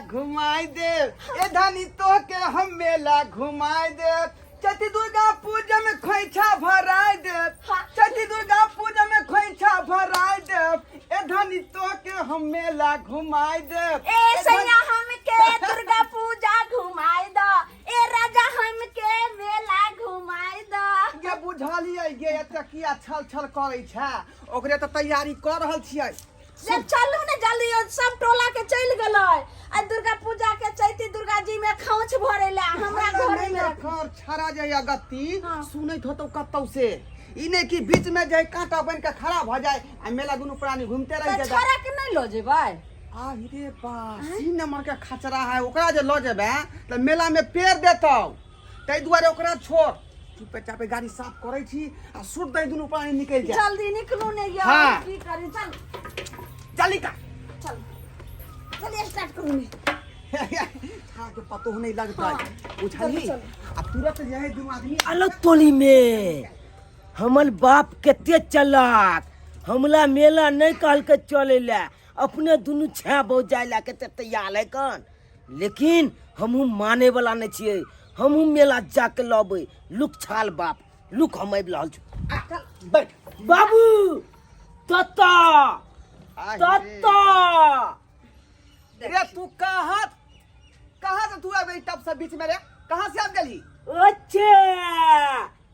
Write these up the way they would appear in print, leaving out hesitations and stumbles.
घुमाई देब। ए धनी तोहके हम मेला घुमाई देब। चैती दुर्गा पूजा में खोइछा भराई देब। हाँ। चैती दुर्गा पूजा में खोइछा भराई देब। ए धनी तोहके हम मेला घुमाई देब। ए सैया हमके दुर्गा पूजा घुमाई द, ए राजा हमके मेला घुमाई द। गे बुझलियै गे, एते किया छल छल करै छै? ओकरे तऽ तैयारी कऽ रहल छियै। जब चलू ने जल्दी, सब टोला के चलि गेलै आ दुर्गा पूजा के चैती दुर्गा जी में खाँच भरे ला हमरा घर में। खर छड़ा जे अगत्ती। हाँ। सुनैत होतौ कतौ से, ई नहि कि बीच में जे कांटा बन के खड़ा भऽ जाय आ मेला दुनू प्राणी घूमते रह तऽ जाय। छोड़ा के नहीं लऽ जेबै? आ रे बा, सी नंबर के खचरा है। ओकरा जे लऽ जेबै तऽ मेला में पेड़ देतौ, ताहि दुआरे ओकरा छोड़, चुपे चापे गाड़ी साफ करै छी आ सुट दै दुनू प्राणी निकलि जाय। जल्दी निकलू ने यार। हाँ। की करी, चल। चली का। चल चलिए, स्टार्ट करू ने। छाड़ के पतो नहीं लगता। हाँ। बुझलही? चलू, चलू। आ तुरंत जे है दुनू आदमी अलग टोली में हमर बाप कते चलाक, हमला मेला नहीं कहलकै चले ला, अपने दुनू छा बहु जाय ला के तैयार है कन, लेकिन हमहूँ माने वाला नहीं छियै, हमहूँ मेला जाके लबै। लुक छाल बाप लुक, हम आबि रहल छी। बैठ। बाबू तत्ता। आहि रे। तत्ता। रे तू कहाँ कहाँ से तू आबि तब सब बीच में रे, कहाँ से आबि गेलही? अच्छा,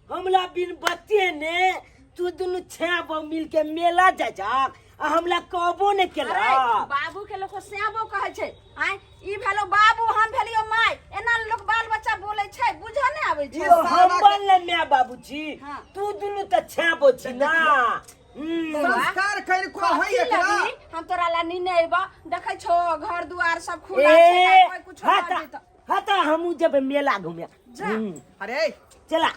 हमला बिन बच्चे ने तू दुनू छा बहु मिल के मेला जा जाक आ हमला कहबो ने केला। अरे बाबू के लोग श्यामो कहै छै। आय ई भेलो बाबू, हम भेलियो माय। एना लोग बाल बच्चा बोलै छै? बुझऽ नहि आबै छै। ओ हम बनले my बाबू छी। हाँ। तू दुनू तऽ छा बो छी ना। संस्कार कर कहै कथी एकरा लगी हम तोरा ला नीने अइबा? देखै छो घर दुआर सब खुला छै, ए कोई कुछ हाँ तऽ, हाँ तऽ हमहूँ जेबै मेला घूमे। जा। अरे चला।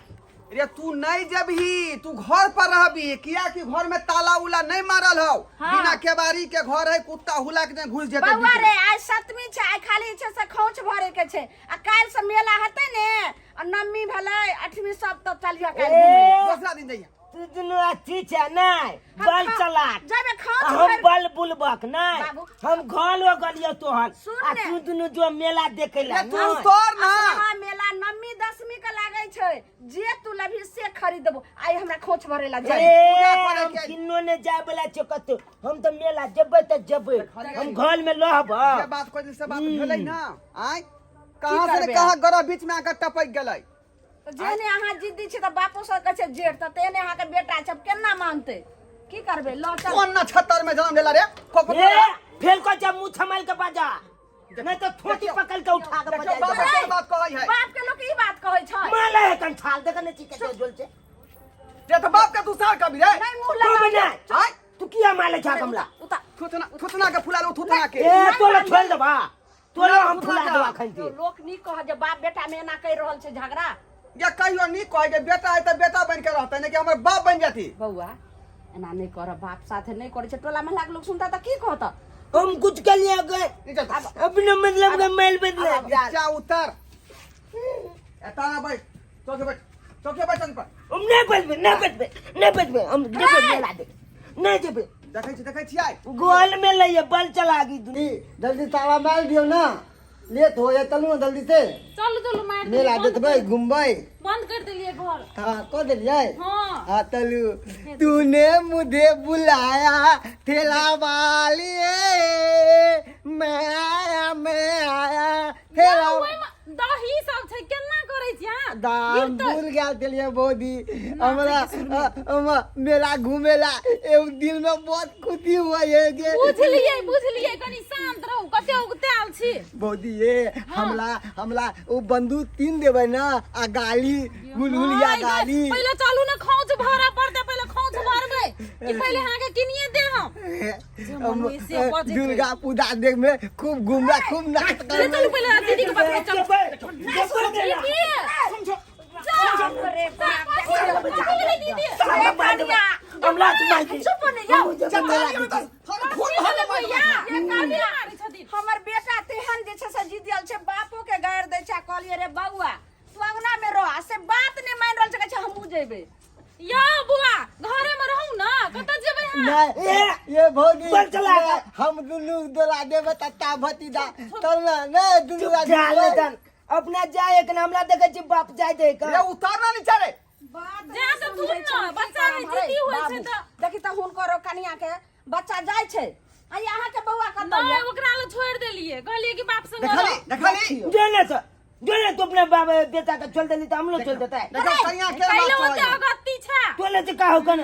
रे तू नहीं जेबही, तू घर पर रहबी, किया कि घर में ताला उला नहीं मारल हौ। हाँ। बिना केबाड़ी के घर है, कुत्ता हुला के नहीं घुस जेतै बौआ बीच में। रे, आइ सप्तमी छै, आइ खाली छै से खोंच भरे के छै आ काल्हि से मेला हेतै ने, आ नवमी भेलै, अठमी सब, तब चलिह काल्हि घुमै लए। दोसरा दिन जइहे। तू दुनू अथी छै नहि हम बल चलाक जेबै खोंच हम भरि- बल बुलबक नहि। बाबू। हम घर हो गेलियो तोहन सुन आ ने। तू दुनू जो मेला देखे ला। रे तू उतर ना। असलहा मेला नवमी दसमी के लागै छै, जे तू लेबही से खरीदबो। आइ हमरा खोंच भरे ला जाय। ए पूजा करे हम के- किन्नो ने जाय वाला छै कतौ, हम तऽ मेला जेबै तऽ जेबै, हम घर में रहब। जे बात कहै से बात भेलै ना। आय कहाँ से ने करबै? कहाँ गरह बीच में आकर टपक गेलै। तऽ जेहने अहाँ जिद्दी छी तऽ बापो सब कहै छै जेठ, तऽ तेहने अहाँके बेटा छै, आब केना मानतै? की करबै, लऽ चल। कोन नक्षत्र में जन्म लेला रे कोप? ए फेल को जब मुंह थमाल के बाजा, नहीं तो थोटी पकड़ के उठा के देखियौ बजा। बाप के बात कहै है। बाप के लोक ई बात कहै छै? माला है कन छाल देख ने छी के जोल छै। रे तो बाप के तू सार कभी रे। नहीं मुंह तू लगा। बना आय तू किया माले छा कमला? उता। थुथना थुथना के फुला लो, थुथना के। ए तोला छोड़ देबा, तोला हम फुला देबा खन के। लोक नी कह जे बाप बेटा में एना कहि रहल छै झगड़ा। या कहियो नी कहै जे बेटा है तऽ बेटा बन के रहतै, नहीं कि हमर बाप बन जाती। बौआ, एना नहीं कर, बाप साथे नहीं करै छै। टोला मोहल्ला के लोग सुनता तऽ की कहता? हम कुछ के लिए गए नीचा उतर। अपने मतलब के मेल बदले। नीचा उतर, एता ना बैठ, चौके बैठ, चौके बैठ, चौके पर। हम नहीं बचबे, नहीं बचबे, नहीं बचबे, हम जेबे मेला देख नहीं जेबे। देखै छी, देखै छियै। गोल में लइए बल चला गई दुनिया। जल्दी ताला मार दियौ ना, लेट हो जाए, चलू ना जल्दी से। चलू चलू, मारि मेला देलियै, बंद देखबै घूमबै। बंद कर देलियै घर। हाँ, कऽ देलियै। हाँ। हाँ चलू। तूने मुझे बुलाया ठेला वाली, मैं आया, मैं आया ठेला। ओहिमे दही सब छै, केना करै छी अहाँ? दाम गिरतै। भूल गेल छलियै बौदी। हमरा हमरा मेला घूमेला एगो दिल में बहुत खुशी हुआ ये जे बुझलियै बुझलियै, कनी शांत रहू, कते उगतायल छी। बौदी ये हमला हमला ओ बंदूक तीन देबै ना आ गाली गुलगुलिया my गे, गाली। पहिले चलू ने, खौच भरऽ पड़तै, पहिले खौच भरबै कि पहिले अहाँके किनिये दे हम? हम, से बजैत दुर्गा पूजा देख में खूब घूमला, खूब नाच चलू करबै। चलू, पहिले दीदी के पास चलू। दीदी बाप रे बाप, दीदी। अरे कनिया, हमला मार दी। चुप ने यौ। खून भरले भैया मारै छथिन। हमर बेटा तेहन जे छै से जिदियल छै, बापो के गारि दै छै। आ कहलियै रे बौआ, तू अंगना में रह, आ से बात नहि मानि रहल छै, कहै छै हमहूँ जेबै। या बुआ घरे में रहू ना कतऽ जेबै अहाँ नहीं ए, ये भौजी बड़ चला नहीं, हम दुनू डोला देबै तत्ता भतीजा तब ना नहीं दुनू चुप जा ले तन अपना जाए के हमरा देखे छी बाप जाए दे के रे उतार ना नीचा रे बात जा तऽ समझै सुन ने, छै, बच्चा की है, करब जिद्दी होइ बाबू। छै तऽ। देखी तऽ हुनकर कनिया के बच्चा जाइ छै आ अहाँ के बौआ कतऽ नहीं यऽ? ओकरा लग छोड़ देलिए कहलिए कि बाप संग देखली रह। देखली जो ने सर जो ने तू अपना बाप बेटा के छोड़ देली त हम लोग छोड़ देता है देखो कनिया के पहिले बात ओते चलै अगत्ती छै तो ने से का हो कन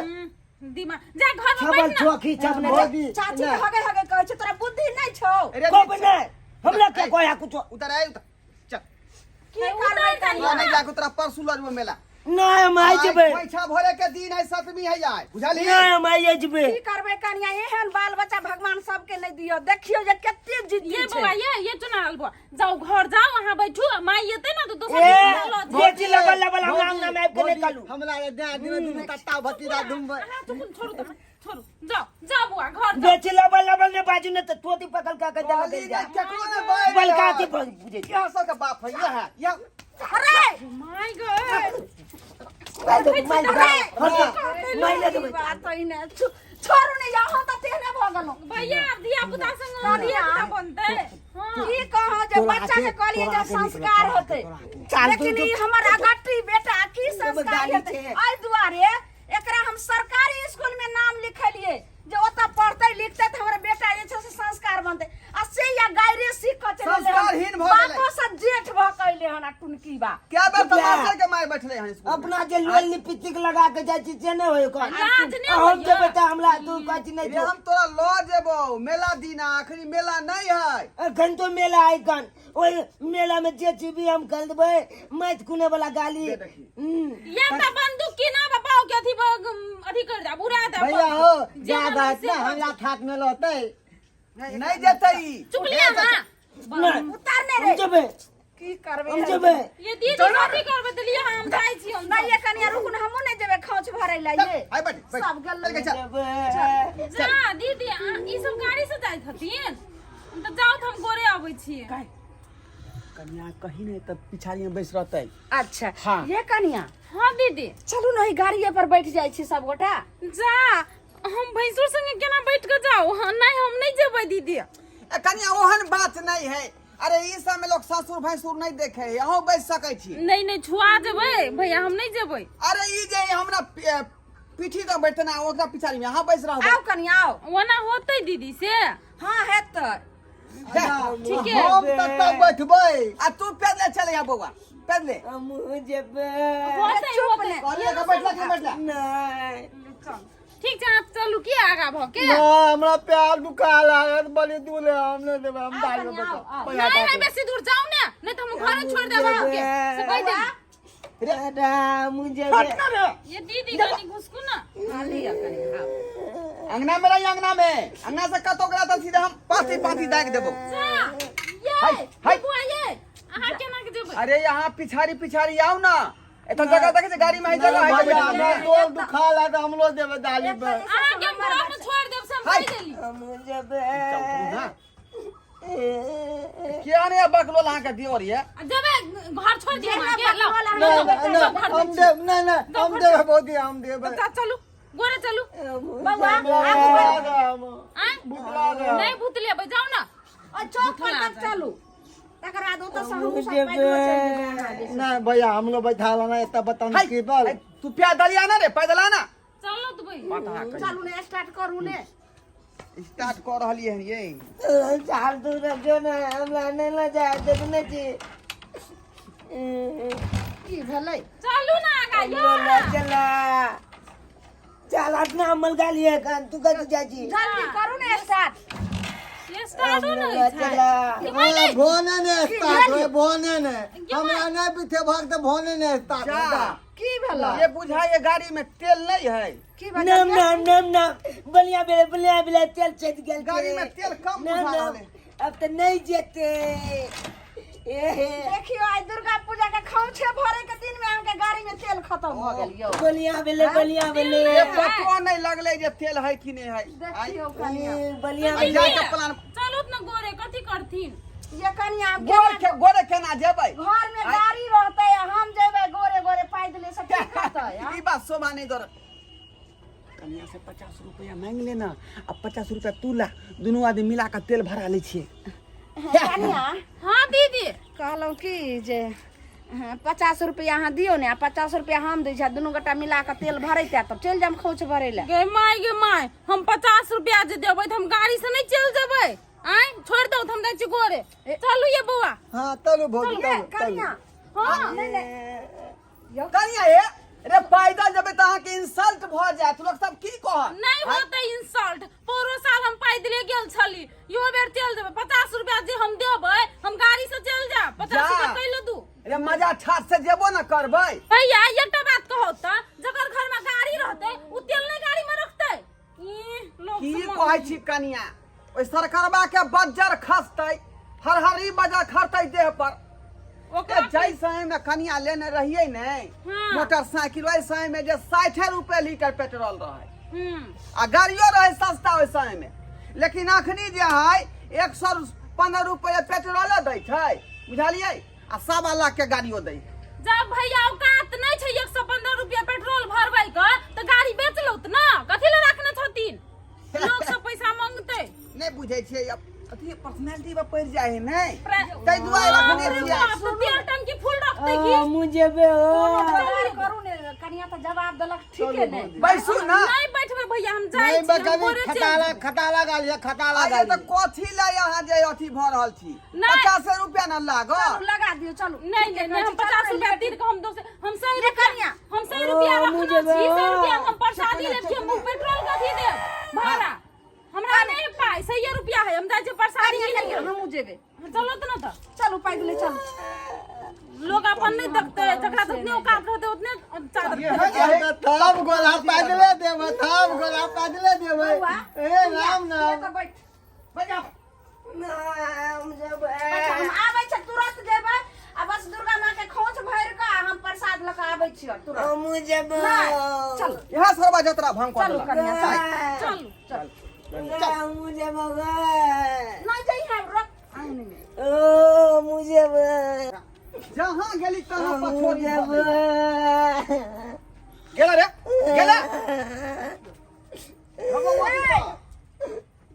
दिमाग जा घर में छबल बैठ ना चौकी छब ने भौजी चाची के नहीं, हगे हगे कहै छै तोरा बुद्धि नहि छौ रे कब ने हमरा के कोया कुछ उतर आय उतर चल की उतर करबै जाइए। तोरा नहीं जाके तोरा परसू लऽ जेबो मेला ना हम आई जेबे पैसा भरे के दिन है सतमी है जाय बुझलही ना हम आई जेबे की करबै कनिया एहन बाल बच्चा भगवान सबके नहि दियौ देखियौ जे कते जिद्दी ये छै बौआ ये चुनाल बौआ जाओ घर जाओ वहाँ बैठू माई एते ना तो दोसर ए, दिन लऽ जाउ। बेटी लबल लबल हमरा अंगना में आबि के नहीं भौजी, कालू हमरा रे दे दिनो दुनू तत्ता भतीजा धुमबै अहाँ चुप छोड़ू तऽ छोड़ू जाओ जाओ बौआ घर जाओ बेटी लबल लबल ने बाजू ने तो तोती पकड़ के के दला कहली दे ने केकरो ने बाजि बलका रहल। के बुझे छी यहाँ सबके बाप है यह है यह अरे माय गॉड माइले देबै बात ही ने छोड़ू ने यहाँ तऽ तेहने भऽ गेलहुँ भैया आब धिया पुता संग धिया पुता बनतै हाँ की कहौ जे बच्चा के कहलियै जे संस्कार होतै चाल लेकिन ई हमर अगट्टी बेटा की संस्कार गाली हेतै छै। एहि दुआरे एकरा हम सरकारी स्कूल में नाम लिखेलियै जे ओतऽ पढ़तै लिखतै तऽ हमर बेटा जे छै से संस्कार बनतै आ से या गायरे सीख कऽ चलि एलै हन। संस्कारहीन भऽ गेलै। बापो से जेठ भऽ कऽ एलै हन आ टुनकी बा क्या बेर चुप तमाशा के मार बैठले हन स्कूल में। अपना जे लोल लिपस्टिक लगा के जाइ छी से नहि होय कोन लाज नहि हम होइए। जेबै तऽ हमरा तू कहै छी नहि रे जो हम तोरा लऽ जेबौ मेला दिना आखिरी मेला नहीं है एखन तो मेला आइ कन ओहि मेला में जे चीज भी हम खरीदबै माटि खुने वाला गाली दे देखी। हम्म। ये तऽ बंदूक की ना बाबा के अथी अथी कर दे उड़ा दे भैया हो जे जा मन बात से ना भऽ हमरा थाक में लहतै नहीं जेतै ई। चुप लिया हाँ नहि उतारने हम रे जेबै की करबै हम जेबै ये दीदी कथी करबै देलियै हम जाइ छी हम नहि ये कनिया रुकू ने हमहूँ नहि जेबै खोंच भरै लए ये आइ बैठ बैठ सब गेलै। चल के चल जेबै जा दीदी अहाँ ई सब गाड़ी से जाइत हथिन हम तऽ जाउ तऽ हम गोरे अबै छियै कनिया कहीं नहीं तब पिछाड़ी में बैस रहतै अच्छा हाँ। ये कनिया हाँ दीदी चलू ने ओहि गाड़िए पर बैठ जाइ छी सब गोटा जा हम भैंसुर संगे केना बैठ के जाउ हाँ, नहीं हम नहीं जेबै दीदी ए कनिया ओहन बात नहीं है अरे ई सब में लोग ससुर भैंसुर नहीं देखे है अहूँ बैस सकै छी नहीं नहीं छुआ जेबै भैया हम नहीं जेबै अरे ई जे हमरा पीठी पर बैठते ना ओकरा पिछाड़ी में अहाँ बैस रहबै आउ कनिया आउ ओना होतै दीदी से हाँ हेतै ठीक है हम तत्ता बैठबै आ तू पैदले चले आ बौआ पैदले हमहूँ जेबै होतै चुप होतै ने। कहलियै तऽ बैठला कि बैठला नहि ठीक छै अहाँ चलू की आगा भऽ के ना हमरा प्यार दुखा लागत बड़ी दूर है हम नहीं देबै हम दाल में कनिया, आउ, आउ। बैठब नहीं नहीं बेसी दूर जाउ ने नहीं तऽ हम घरे छोड़ देब अहाँके से कहि देब दादा हमहूँ जेबै ये दीदी कनी घुसकू ना हाँ, लिअ कनिया आउ अंगना में रही अंगना में अंगना से कतौ गेला तऽ सीधे हम पाथी पाथी दागि देबो जा ये हाय, हाय। बबुआ ये अहाँ केना के जेबै अरे यहाँ पिछाड़ी पिछाड़ी आउ ना एतऽ जगह देखै छै गाड़ी में है जगह है भैया बैठे हमरा ले। डोल दुखा लागत हमरो देबै दाली पर अहाँके हम घर में छोड़ देब से हम हाय। कहि देली हमहूँ जेबै ना किया ने बकलोल अहाँके दियोर ये आ जेबै घर छोड़ दियौ जेना अहाँके लाउ बकलोल अहाँ ना लाउ, ना जाउ घर हम देब ना ना हम देबै भौजी हम देबै जा, चलू गोरे चलू बौआ आगू बढ़ आँय नहीं भूत लेबै जाउ ना और चौक पर तक चलू तकर बाद ओतऽ से हमहूँ सब पैदलो चलि जेबै अहाँ दिस। नहीं भैया हम लोग बैठा लेना इतना बताओ हाय, की पर हाय, तू पैदल आना रे पैदल आना चलो तो भाई माथा कहीं। चलू ने स्टार्ट करू ने स्टार्ट कऽ रहलियै हन ये चाल तू रखियो ने हमरा नहि लऽ जाय देखने छी की भेलै चलू ना आगा यो लऽ चला चल अपना अमल गाली है कान तू कथी जाइ छी जल्दी करू ने स्टार्ट ये स्टार्ट हो लऽ ना चला हाँ, भोने ने स्टार्ट होए भोने ने हमरा नहीं पीछे भाग तो भोने ने स्टार्ट जा होता की भेलै ये बुझाइए गाड़ी में तेल नहीं है की नाम भेलै नाम नाम नाम बलिया बेले बलिया बेले तेल चढ़ गेल छै। गाड़ी में तेल कम नाम बुझा नाम रहल है अब तऽ नहि जेते एहे देखियो आइ दुर्गा पूजा के खोंछे भरे के दिन में अहाँके गाड़ी में तेल खत्म भऽ गेल यौ बलिया बेले बलिया बेले ये पतो नहीं लगले जे तेल है कि नहीं है देखियो कनिया ए, बलिया आइ बेले जाके प्लान चलो ना गोरे कथी करथिन ये कनिया हम गोर केना के गोरे केना जेबै घर में गाड़ी रहतै आ हम जेबै गोरे गोरे पैदले से ठीक रहतै आ? ई बात शोभा नहीं दर कनिया से 50 रुपया मांग लेना आ 50 रुपया तू ला दुनू आदमी मिला के तेल भरा लै छियै कनिया हाँ दीदी कहलहुँ की जे हाँ, 50 रुपया अहाँ दियौ ने आ 50 रुपया हम दै छी आ दुनू गोटा मिला कऽ तेल भरैते तब चलि जायब खोंच भरै लए गे माय गे माय हम 50 रुपया जे देबै तऽ हम गाड़ी से नहीं चलि जेबै आँय छोड़ि दौ तऽ हम जाइ छी गोरे चलू ये बौआ हाँ चलू भौजी चलू चलू कनिया हाँ नहि नहि कनिया हे रे पैदल जेबै तऽ अहाँके इंसल्ट भऽ जायत लोक सब की कहत नहीं होते इंसल्ट पोरो साल हम पैदले गेल छली इहो बेर चलि जेबै 50 रुपया जे हम देबै हम गाड़ी से चलि जायब 50 जा। रुपया कैले दू रे मजा ठाठ से जेबो ना करबै भैया एकटा बात कहू तऽ जकर घर में गाड़ी रहतै उ तेल नहीं गाड़ी में रखतै ई लोग की सब कहै छी कनिया ओहि सरकारबा के बज्जर खसतै हरहरी बज्जर खसतै देह पर ओकरा जाहि समय में कनिया लेने रहियै ने हाँ। मोटरसाइकिल ओहि समय में जे 60 रुपए लीटर पेट्रोल रहै हम्म आ गाड़ियो रहै सस्ता ओहि समय में लेकिन अखनी जे है 115 रुपए पेट्रोलो दै छै बुझलियै आ 1.25 लाख के गाड़ियो दै है। जब भैया औकात नहीं छै 115 रुपया पेट्रोल भरबै के तऽ गाड़ी बेच लौत ना कथी ले रखने छथिन लोग सब पैसा मांगते नहि बुझै छियै अब अथी पर्सनैलिटी पर पड़ि जाइ है नहि प्रे- ताहि दुआरे रखने बाप रे छियै बाप, तेल टंकी फुल रखते की हमहूँ जेबै हो जवाब करू ने कनिया तऽ जवाब देलक ठीके ने बैसू ना नहीं बैठबै भैया हम जाइ नहीं छी हम बकरी गोरे चलि खताला जेबै। खताला गाली खताला आइए गाली तऽ कथी ले यहाँ जे अथी भऽ रहल छी नहि। 50 रुपया न लागत चलू लगा दियौ चलू नहीं नहीं नहीं हम 50 रुपया तीर के हम दोसर हम 100 ये रुपया कनिया। हम 100 रुपया ओ, रखने मुझे छी 100 रुपया बा। हम प्रसादी लेब छी हम पेट्रोल कथी देब भाड़ा हमरा नहीं पाई 100 रुपया है हम जाइ छी प्रसादी कनिया किनै कनिया के। हमहूँ जेबै चलो तऽ ना तऽ चलू पैदले चलू लोग अपन नहीं देखते जकरा जितने औकात रहते उतने चादर खरीदते। तब गोला पैदले देबै तब गोला पैदले देबै बौआ, ए राम नाम एतऽ बैठ बैठ जाउ। हम जेबै अच्छा, हम आबै छी तुरंत जेबै आ बस दुर्गा माँ के खोंच भरि कऽ आ हम प्रसाद लऽ कऽ आबै छियै तुरंत हमहूँ जेबै नहि, चलू इएह सरबा जतरा भंग कऽ चलू देलक। कनिया चलू चल हमहूँ जेबै नहि जइहे रख आङ्गन मे ओ हमहूँ जेबै जहाँ गेली तहाँ हमहूँ पछोड़ी भऽ जेबै गेली। गेला रे गेला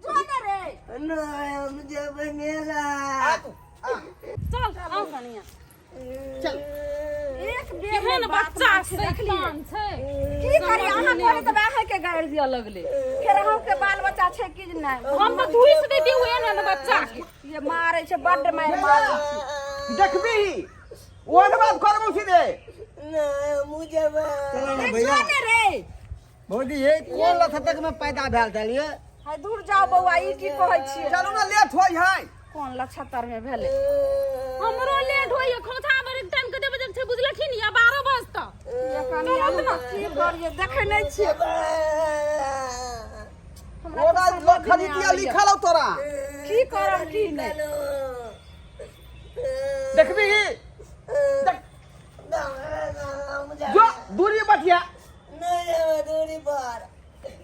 जो ने रे नहि हम जेबै मेला आ तू आ चल आओ कनिया चल एक बेर केहन मे बात बच्चा मानै छै, देखलियै शैतान छै की करी अहाँ कहली तऽ अहाँ के गारि दिअ लगले फेर अहूँ के बाल बच्चा छै कि नहि हम तऽ धुइस देती हुए ने बच्चा के ये मारै छै बड्ड मारि मारै छै देखबी ओहन बात करबो सीधे नहि हमहूँ जेबै ए, भैया जो ने रे भौजी ये कोन लथतक में पैदा भेल छलियै हाय दूर जाओ बौआ ई की कहै छियै चलू ना लेट होई है कोन लछतर में भेलै हमरो लेट होइए खोथा भरि टाइम कते बजे छै बुझलखिन या 12 बजे तक ये कनिया हम की करियै देखै नहि छियै हमरा ओरा तऽ समझ लोग नहि खरीदिया आबैया। लिखल हौ तोरा की करब की नहि देखबी देख जो दूरी बटिया नहि जेबै दूरी पर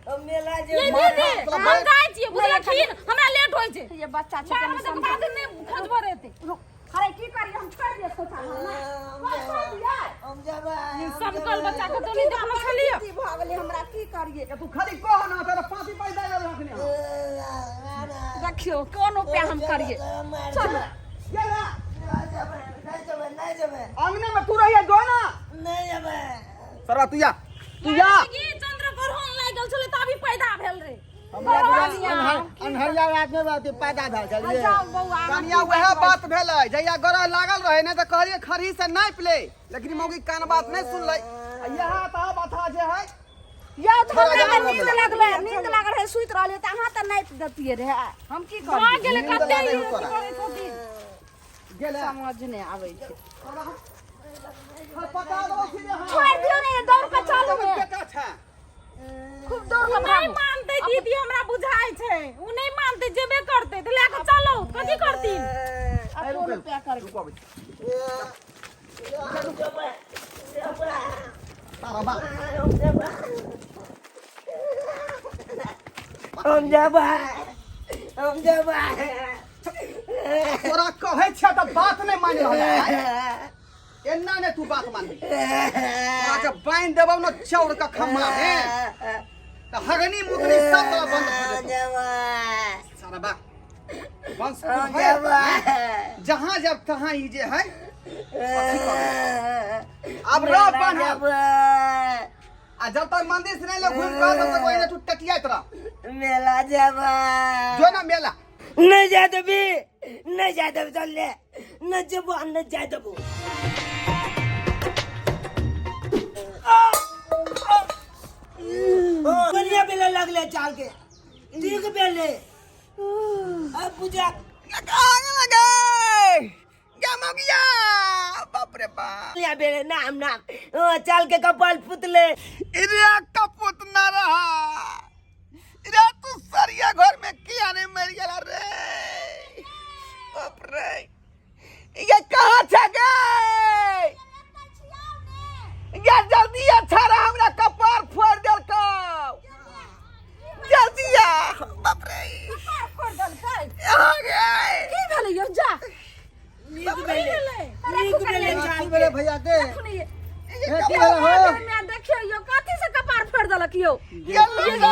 हम मेला ये जेबै दीदी हम जाइ छियै बुझलखिन हमरा लेट होइ छै ये बच्चा छै 12 कनि बजे के समझा बाद नहि खोज भरेतै रुक अरे की करियै हम छोड़ि दियै खोथा हम ना छोड़ि दियै हम जेबै समकल बच्चा के तो नहीं देखने छलियै की भऽ गेलै हमरा की करियै तू खाली कह ना तोरा पाँच पाई दे देलक ने देखियौ कोन उपाय हम करियै चलू गेला नहि जेबै नहि जेबै अंगने में तू रहिए जो ना नहि जेबै सरवा तू जा तू जा चंद्र ग्रहण लागि गेल छलै तभी पैदा भेल रे अन्हरिया रात में बात पैदा भेल छलियै जाउ बौआ अहाँ कनिया वएह बात भेलै जहिया ग्रह लागल रहै ने तऽ कहलियै खरही से नापि ले लेकिन मौगी कान बात नहि सुनलै आ इएह तऽ बथा जे है यौ तऽ हमरा तऽ नींद लगलै नींद लागल रहै सुति रहलियै तऽ अहाँ तऽ नापि दैतियै रहै हम की भऽ करियै गेलै नींद कते लागल ई तोरा। करै छथिन गेलै समझ नहि आबै छै पता दो सीधे हाँ। छोड़ि दियौ ने दौड़ कऽ चलू ने बेटा छै खूब दौड़ कऽ नहि भागू मानतै दीदी हमरा बुझाइ छै ओ नहि मानतै जेबे करतै तऽ लए कऽ चलो कथी करथिन आ कोन उपाय करबै रुको अबै छी। तारा बा हम जेबै हम जेबै तोरा कहै छै तऽ बात नहि मानि रहल है। एना नहि तू बात मानबी। तोरा जब बान्हि देबौ ने चाउर के खम्भा मे तऽ हगनी मुतनी सब तोरा बंद भऽ जेतौ। सारा बा वंश है, जहाँ जब तहाँ ई जे है अथी कऽ देतौ। आब रह बान्हल आ जब तक मंदिर से नहीं ले घूम कर तब तक ओहिना तू टटियाइत रह। मेला जेबै। जो ना मेला। नहीं जाय देबी, नहीं जाय देबी, चल ले नहीं जेबो आ नहीं जाय देबो। बढ़िया बेले लगले चाल के ठीक बेले अब पूजा कहाँ लगे गया बाप रे बाप। बढ़िया बेले नाम नाम चाल के कपाल पुतले। इरे कपूत ना रहा रे, तू सरिया घर में किया नहीं मर गया रे बाप रे। ये कहाँ छे गे? ये जल्दी अच्छा रहा, हमरा कपार फोड़ देलकौ, जल्दी आ बाप रे। कपार फोड़ देलकै? यहाँ गे। की भेलै यौ? जा। नीक भेलै, नीक भेलै चाल की भेलै के। भैया के? देखू ने ये। हे, की भेलै हो? मैं देखियौ यौ, कथी से कपार फोड़ देलक यौ? ये लोटा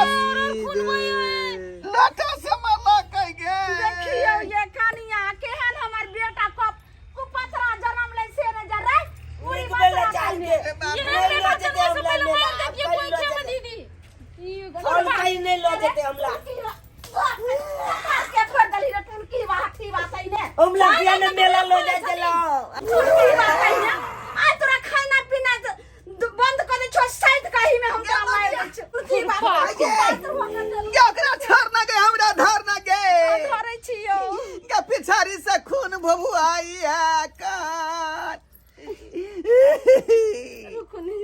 लोटा से मारला कह गे। देखियौ ये कनिया, केहन हमर बेटा कप कुपतरा जन्म लै से ने जा रे उड़ी नीक भेलै बतरा चाल कहिने। के। ये नहीं हमरे लऽ बच्चा जेतै से हमरा पहिले मेला, मार देतियै कहीं कोइ लऽ खेमे जेतै। दीदी। ई और कहीं नहीं लऽ जेतै हमरा। कपार के फोड़ देली रे टुनकी बा हठी बा तैने। हमरा किया ने मेला लऽ जाइ छलौ? टुनकी बा तैने। आइ तोरा खाना पीना बंद कर दै छौ, साइत कही में हम तोरा मारि दै छौ। टुनकी बा ये ओकरा छोड़ ना गे, हमरा धर ना गे। धरै छियौ। गे पिछाड़ी से खून भभुआई है कान। रुकू ने।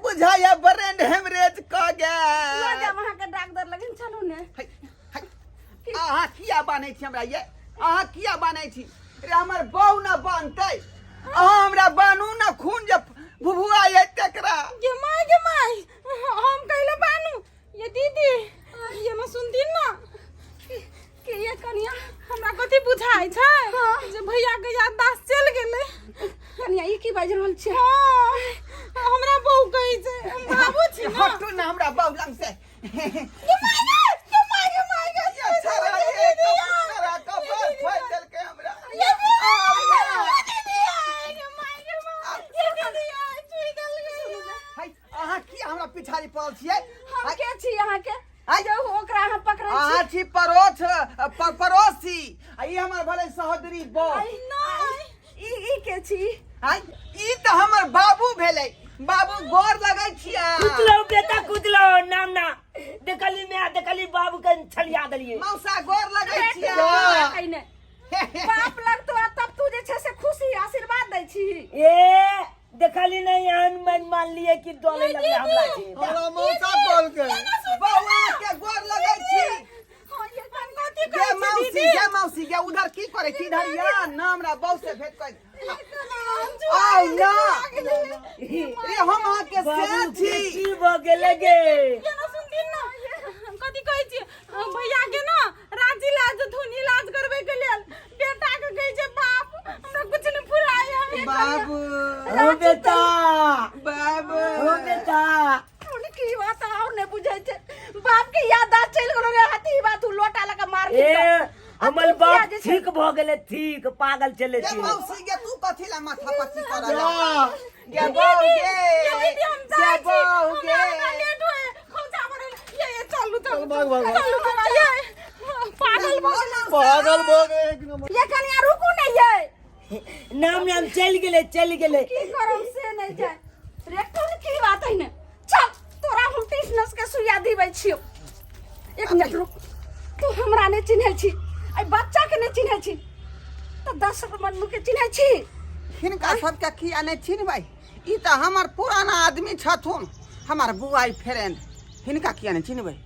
बुझाया ब्रेन हेमरेज क लऽ गेल। जायब अहाँके डॉक्टर लगन, चलू ने। है, है, अहाँ किया बान्है छी हमरा ये? अहाँ किया बान्है छी रे? हमर बहू न बान्हतै, अहाँ हमरा बान्हू न, खून जे भुभुआ ये तेकरा। गे माय गे माय, हम कैले बानू ये दीदी? ये न सुनथिन ना कि ये कनिया हमरा कथी बुझाइ छै जे भैया के याददाश्त चलि गेलै। कनिया, ई की बाजि रहल छियै? हँ, हमरा बहू कहै छै, हम बाबू छी ने। हटू न हमरा बहू लग से। गे माय गे, गे माय गे माय गे। ये छड़ा ये कपूतरा कपार फोड़ि देलकै हमरा। ये दीदी, ये माय गे माय, ये दीदी छुइ देलकै। है, अहाँ किया हमरा पिछाड़ी पड़ल छियै? हम के छी अहाँके आइ। जे ओकरा अहाँ पकड़ै छी? अहाँ छी परोछ पड़ोसी आ ई हमर भेलै सहोदरी बौ। नहि, ई के छी? आइ, ई तऽ हमर बाबू भेलै। बाबू, गोर लगै छियै। कुदलो बेटा कुदलो, नाम ना देखली मैं देखली बाबू के छलिया देलिए। मौसा, गोर लगै छियै। कहिने बाप लगतो आ तब तू जे छै से खुशी आशीर्वाद दै छी। ए देखली नहीं एहन मन मान लिए कि डोले लगले हमरा छी। हमरा मौसा कहलकै। बौआ के गोर लगै छी। हाँ, ये हम कथी गे कहै छी मौसी? दीदी? गे मौसी गे, उधर की करै छी? इधर या ना, हमरा बहू से भेंट कर आउ ना रे, हम अहाँके से बाबू छी। के की भ गेले गे? केना सुनथिन ना, हम कथी कहै छी? भैया के ना रांची ला जथुन इलाज करबै के लेल, बेटा के कहै छै बाप हमरा कुछ नहीं फुराय है। बाबू। हो बेटा। बाबू। हो बेटा। की बात और नहीं बुझै छै, बाप के याददाश्त चलि गेलो रे हाथी बात, तू लोटा लगा मार। ए हमर बाप ठीक भ गेले, ठीक पागल चले गे छी। मौसी गे, तू कथी ला माथा पच्ची करऽ जा। गे बहू गे। ये दीदी, हम गे जाइ छी। बहू गे। हमरा लेट होय खोचा पड़े। ये चलू चलू। भाग, भाग, भाग। चलू बाबा, ये पागल भऽ गेलै। पागल भऽ गए एक नंबर। ये कनिया, रुकू नहीं ये। नाम नाम चलि गेले, चलि गेले। की करम से नहीं जाए रे, कोन की बात है ने? चल, तोरा हम टिफनस के सुइया दिबै छियो। एक मिनट रुक, तू हमरा नहीं चिन्है छी, एहि बच्चा के नहीं चिन्है छी, तऽ 10 मनु के चिन्है छी? हिनका सबके किया नहि चिन्हबै? ई तऽ हमर पुराना आदमी छथुन, हमर बुआई फ्रेंड, हिनका किया नहि चिन्हबै?